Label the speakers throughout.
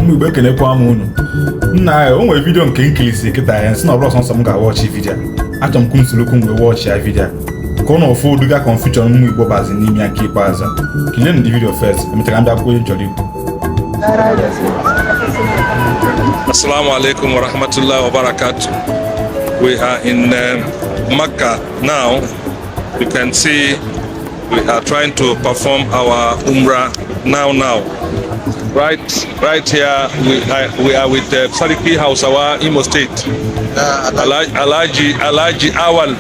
Speaker 1: Ụmụ Igbo, ekenekwa m unu. Nna ya, o nwere video nke nkilisi kịta ya sị na ọ bụrụ sọnsọ m ga-awatch video. Achọrọ m ka nsolokwu m wee watch ya video ka ọ na ofu ụdịga confusion ụmụ Igbo bazi n'ime ya nke ikpeazụ. Kilie the video first, emechara m bịa kwuo ihe m chọrọ ikwu.
Speaker 2: Assalamu alaikum wa rahmatullahi wa barakatuh. We are in Mecca now. You can see we are trying to perform our Umrah now. Right here we are with Sariki Hausawa, Imo State. Alhaji Awal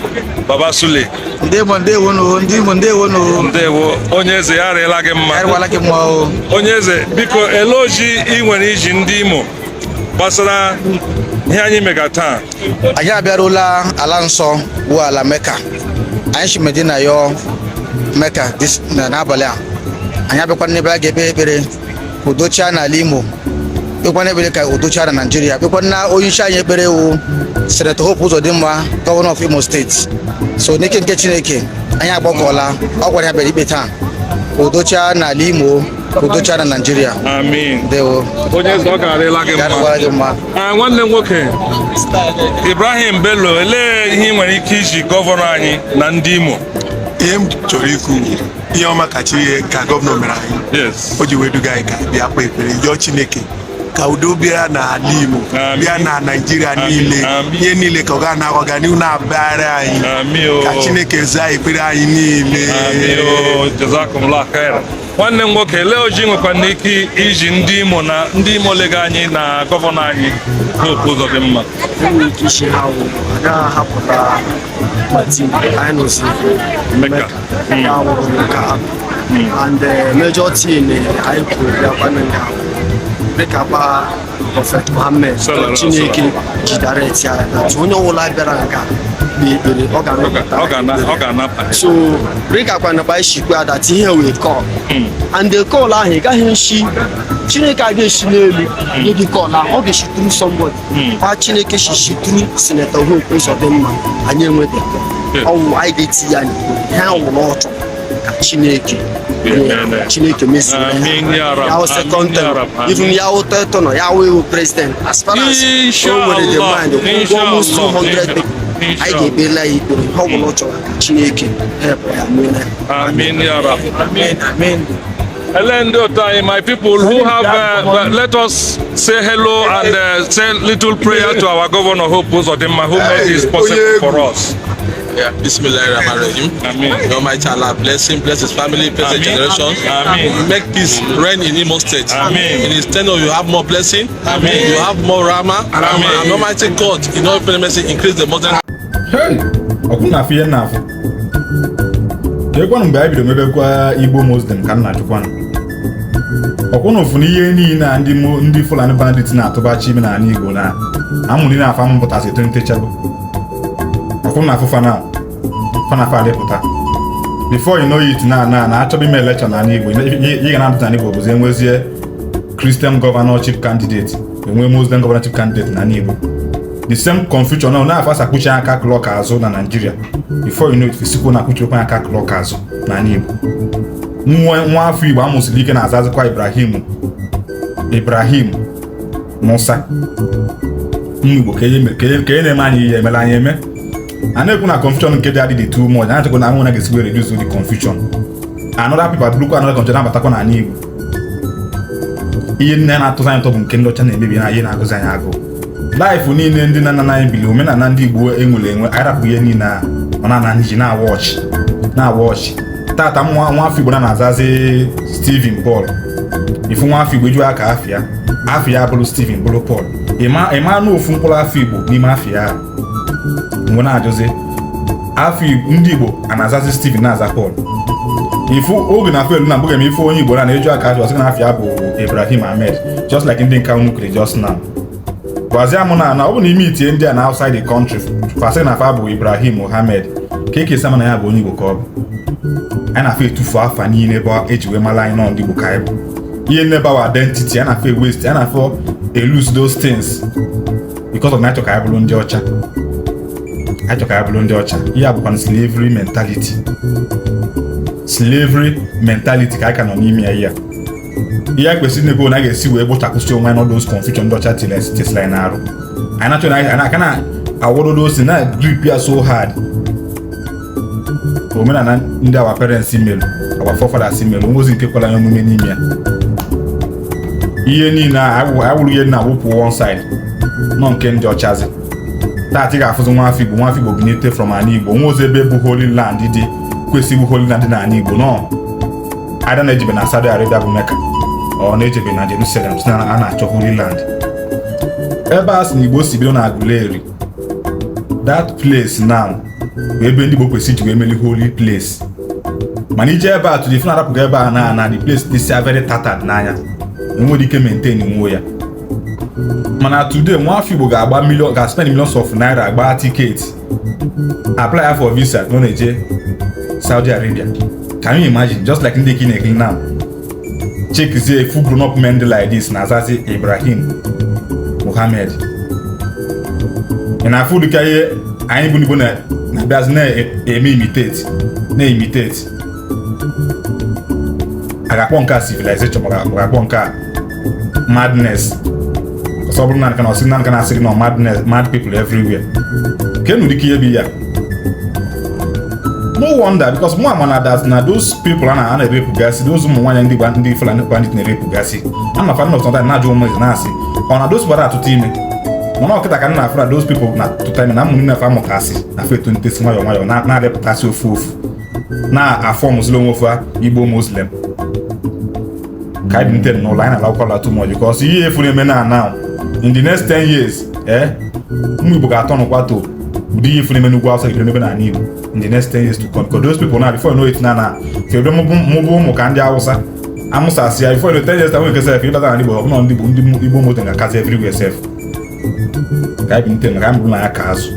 Speaker 2: Babasule.
Speaker 3: Ndewo, ndewo no, ndị Igbo, ndewo no.
Speaker 2: Ndewo, onye eze, ya arịla gị mma.
Speaker 3: Arịwala gị mma o.
Speaker 2: Onye eze, biko, ele oji ị nwere iji ndị Imo gbasara ihe anyị mega taa?
Speaker 3: Anyị abịarula ala nsọ bụ ala Mecca. Anyị si Medina yọọ Mecca n'abalị a. Anyị abịakwa n'ebe a ga-ekpe ekpere ka udo chia n'ala Imo, kpekwa n'ekpere ka udo chia na Naijiria, kpekwa na onye isi anyị ekpere wụ Senator Hope Uzodimma, Governor of Imo State. So n'ike nke Chineke, anyị agbakọọla. Ọ gwara ya bịara ikpe taa ka udo chia n'ala Imo, ka udo chia na Naijiria.
Speaker 2: Amin.
Speaker 3: Ndewo.
Speaker 2: Onye eze, ọ ga-arịla gị
Speaker 3: Ya
Speaker 2: mma.
Speaker 3: arịwala gị mma.
Speaker 2: Ah, nwanne m nwoke Ibrahim Bello, elee ihe ị nwere ike iji governor anyị na ndị Imo?
Speaker 4: Ihe m chọrọ ikwu, ihe ọma kacha ihe ka governor mere anyị. O ji wee duga anyị ka anyị bịa kpee ekpere, yọọ Chineke ka udo bịa n'ala Imo,
Speaker 2: Amen.
Speaker 4: bịa na Naijiria
Speaker 2: Amen.
Speaker 4: niile,
Speaker 2: Amen.
Speaker 4: ihe niile ka ọ ga na ọganihu na-abịara anyị.
Speaker 2: Amin o.
Speaker 4: Ka Chineke zaa ekpere anyị niile.
Speaker 2: Amin o. Jazakumullah khair. Nwanne m nwoke, elee oji nwekwana ike iji ndị Imo na ndị Imo lega anyị na governor anyị Hope Uzodimma?
Speaker 5: Enwere ike isi ha wụ agaghị ahapụta Madina. Anyị nọzi
Speaker 2: Mecca.
Speaker 5: Ya wụrụ nke ahụ. And the major thing anyị kwuru bịakwa na nga dịka kpa Prophet Muhammad,
Speaker 2: Sallallahu
Speaker 5: Chineke ji direct ya na onye ọbụla bịara nga kpee ekpere, ọ ga-anapụta
Speaker 2: ọ
Speaker 5: ekpere.
Speaker 2: ga-anapụ.
Speaker 5: So dịka na kpa ishikwa that ihe wee call, and the call ahụ, ị gaghị nshi Chineke a ga-esi n'elu nye gị call ahụ, ọ ga-esi through somebody. Kwa Chineke shi through Senator Hope Uzodimma, anyị enweta ọwụ anyị ga-eti ya n'ikpe ha wụrụ ọchụ ka Chineke nye ya.
Speaker 2: Amen.
Speaker 5: Chineke mezuo ya.
Speaker 2: Amin ya Rab.
Speaker 5: Ya wụ second
Speaker 2: Amin ya
Speaker 5: term.
Speaker 2: Rab. Amin.
Speaker 5: Even ya wụ third term, ya wụ iwu president, as far as o nwere the
Speaker 2: Inshallah.
Speaker 5: mind kwụọ almost
Speaker 2: Inshallah.
Speaker 5: 200 people, anyị ga-ekpere ya ikpere ihe ọ bụla ọ chọrọ ka Chineke help ya mee ya.
Speaker 2: Amin ya Rab.
Speaker 5: Amen, amen.
Speaker 2: Ele ndị otu anyị, my people who have, well, let us say hello and say little prayer to our Governor Hope Uzodimma, who made this possible for us.
Speaker 6: Yeah, Bismillahirrahmanirrahim.
Speaker 2: Amen.
Speaker 6: May Almighty Allah bless him, bless his family, bless his
Speaker 2: Amen.
Speaker 6: generations.
Speaker 2: Amen.
Speaker 6: Make peace reign in Imo State.
Speaker 2: Amen.
Speaker 6: In his tenure, you have more blessing.
Speaker 2: Amen.
Speaker 6: You have more Rahmah.
Speaker 2: Amen.
Speaker 6: And Almighty God, in all mercy, increase the Muslim
Speaker 1: Hey, ọkwụ na afụ ihe na afụ ka ekwanụ mgbe anyị bido mebekwa Igbo Muslim ka m na-ajụkwanụ. Ọkwụ na ụfụ na ihe niile a ndị Fulani bandit na-atụbachi ime n'ala Igbo na amụ niile afa mpụtasị etolitechago. Ọkwụ na afụ fana fana afa adịpụta. Before you know it, na achọba ime election n'ala Igbo, ị ga na-adịta n'ala Igbo bụzi enwezie Christian governorship candidate, enwe Muslim governorship candidate n'ala Igbo. The same confusion now na-afọ asakpuchi aka clock azụ na Nigeria. Before you know it, fisikwo na akpuchikwa aka clock azụ n'ala Igbo. Nwa afọ Igbo amụsiri ike na-azazikwa Ibrahim, Ibrahim Musa. Ụmụ Igbo, ka ihe na-eme anyị, ihe emere anyị eme a na-ekwu na confusion nke dị adịdị too much. A na-achọkwa na anwụ na ga-esikwa reduce the confusion. Another people abụrụkwa another confusion na-abatakwa n'ala Igbo. Ihe nne na-atụzi anyị ụtọ bụ nke ndị ọcha na-emebi na ihe na-agụzi anyị agụụ. Life niile ndị nna nna anyị bili, omenala ndị Igbo enwere enwe, anyị rapụ ihe niile a, ọ na-ana ji na-awa ọchị, na-awa ọchị. Tata nwa afọ Igbo na na-azazi Stephen Paul. Ifu nwa afọ Igbo eju aka afịa, afịa abụrụ Stephen, bụrụ Paul. Ịma anụ ofu mkpụrụ afọ Igbo n'ime afịa ahụ mgbe na-ajụzi afọ ndị Igbo a na-azazi Stephen, na-aza Paul. Ifu oge na afọ elu na mbụ ga-eme ife onye Igbo na na-eju aka afịa, ọsị na afịa bụ Ibrahim Ahmed, just like ndị nka unu kwuru just now. Gwazie m na ọ bụ na ime itie ndị a na outside the country, fasị na afa bụ Ibrahim Mohammed, ka eke sama na ya bụ onye Igbo ka ọ bụ. Anyị na-afọ etufu afa niile ebe eji wee mara anyị nọ ndị Igbo ka anyị bụ. Ihe nne our identity, anyị na-afọ waste, anyị na-afọ lose those things because of na anyị chọ ka anyị bụrụ ndị ọcha. Anyị chọ ka anyị bụrụ ndị ọcha. Ihe a bụkwa slavery mentality, slavery mentality ka anyị ka nọ n'ime ya. Ihe a Ihe a kwesịrị na-ekwu na a ga-esi wee gbochapụsị onwe anyị those confusion ndị ọcha tinyesịrị anyị n'arụ. Anyị na-achọ na anyị aka na-awọdodo ose na grip ya so hard. Omenala ndị our parents melu, our forefathers melu, nwozi nke kwara anyị omume n'ime ya. Ihe niile a awụrụ ihe na-awụpụ one side nọ nke ndị ọchazi. Taata ị ga-afụzi nwa afọ Igbo, nwa afọ Igbo binite from ala Igbo, nwa ozi ebe bụ Holy Land dị, kwesịrị bụ Holy Land dị n'ala Igbo nọ ada na-ejebe na Saudi Arabia bụ Mecca, ọ na-ejebe na Jerusalem, si na a na-achọ Holy Land. Ebe a sị na Igbo si bido na Aguleri, that place now bụ ebe ndị Igbo kwesịrị iji wee meli holy place. Mana ije ebe a tụrụ ife na-arapụga ebe a na the place dị very tattered n'anya, enwere ike maintain nwuo ya. Mana today, nwa afọ Igbo ga-agba million, ga spend millions of naira, agba ticket, apply for visa, nọ na-eje Saudi Arabia. Can you imagine? Just like ndị eki na-ekiri now, chekizie full grown up men dị like this na azazi Ibrahim Muhammad. Ị na-afụ dịka ihe anyị bụ Igbo na-abịazi na-eme imitate, na-imitate. A ga-akpọ nke a civilization, ma ọ ga-akpọ nke a madness? Ọsọ bụrụ na nka na ọsị na nka na-asị gị na madness, mad people everywhere. Kenu dịka ihe bụ ya. No wonder, because mụ ama na that na those people a na-erepụgasị, those ụmụ nwaanyị ndị ndị Fulani bandit na-erepụgasị, a na fa nọ sometimes na-ajụ ụmụ eze na-asị ọ na those people atụtụ ime. Mana ọkịta ka m na-afụ na those people na-atụta ime na ụmụ niile fa amụtasị na fa etolitesi nwayọọ nwayọọ na-arịpụtasị ofu ofu na-afọ mụzili onwe ofu Igbo Muslim. Ka anyị bi n'ụlọ anyị na-alakwala too much, because ihe efu na-eme na now, in the next 10 years, ụmụ Igbo ga-atọ nụkwa to ụdị ihe efu na-eme n'ugwu Awụsa ga-ebido n'ebe n'ala Igbo in the next 10 years to come, because those people now, before you know it, na fedo mụbụ ụmụ ka ndị Awụsa amụsasị ya. Before you know, 10 years time nke sef ịbata n'ala Igbo, ọbụna ndị Igbo, ndị Igbo moto ga-akazi everywhere sef. Ka anyị bi nte na ka anyị bụrụ na ya ka azụ.